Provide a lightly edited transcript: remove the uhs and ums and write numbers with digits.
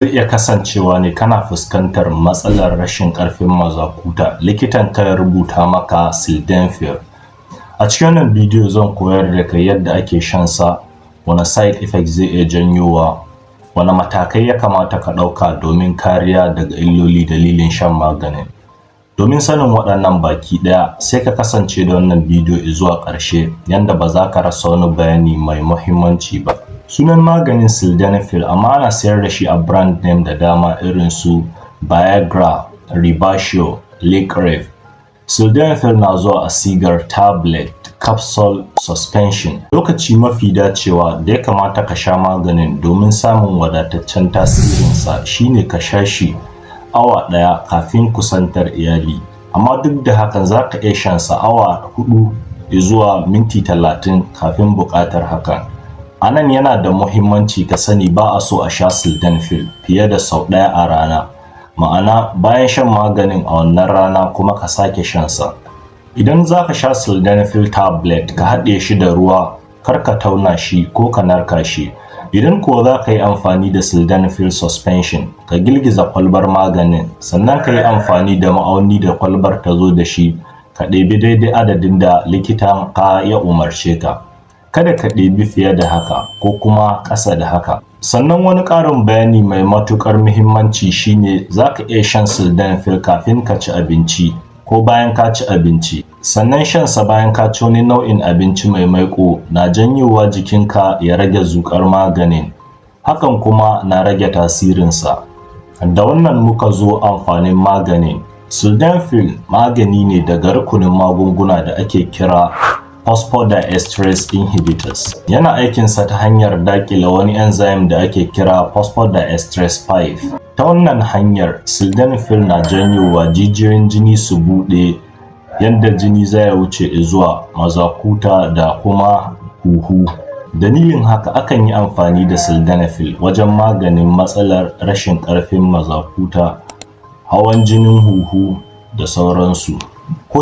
Zai iya kasancewa ne kana fuskantar matsalar rashin ƙarfin mazakuta, likitanka ya rubuta maka sildenafil. A cikin wannan bidiyo zan koyar da kai yadda ake shan sa, wane side effect zai iya janyowa, wane matakai ya kamata ka ɗauka domin kariya daga illoli dalilin shan maganin. Domin sanin waɗannan baki ɗaya, sai ka kasance da wannan bidiyo zuwa ƙarshe, yanda ba za ka rasa wani bayani mai muhimmanci ba. Sunan maganin sildenafil, amma ana sayar da shi a brand name da dama irin su Viagra, Revatio, Liqrev. Sildenafil na zuwa a sigar tablet, capsule, suspension. Lokaci mafi dacewa da ya kamata ka sha maganin domin samun wadataccen tasirinsa shine ka sha shi awa 1 kafin kusantar iyali, amma duk da hakan za ka iya shan sa awa 4 zuwa minti 30 kafin buƙatar hakan. A nan yana da muhimmanci ka sani, ba a so a sha sildenafil fiye da sau ɗaya a rana, ma'ana bayan shan maganin a wannan rana kuma ka sake shan sa. Idan za ka sha sildenafil tablet, ka haɗiye shi da ruwa, kar ka tauna shi ko ka narka shi. Idan kuwa za ka yi amfani da sildenafil suspension, ka girgiza kwalbar maganin, sannan ka yi amfani da ma'auni da kwalbar ta zo da shi, ka ɗebi daidai adadin da likitan ka ya umarce ka. Kada ka ɗebi fiye da haka ko kuma ƙasa da haka. Sannan wani ƙarin bayani mai matuƙar muhimmanci shine za ka iya shan sildenafil kafin ka ci abinci ko bayan ka ci abinci. Sannan shan sa bayan ka ci wani nau'in abinci mai maiƙo na janyowa jikinka ya rage zuƙar maganin, hakan kuma na rage tasirinsa. Da wannan muka zo amfanin maganin. Sildenafil magani ne daga rukunin magunguna da ake kira phosphodiesterase inhibitors. Yana aikinsa ta hanyar daƙile wani enzyme da ake kira phosphodiesterase 5. Ta wannan hanyar, sildenafil na janyowa jijiyoyin jini su buɗe yadda jini zai wuce zuwa mazakuta da kuma huhu. Dalilin haka akan yi amfani da sildenafil wajen maganin matsalar rashin ƙarfin mazakuta, hawan jinin huhu da sauransu. Ko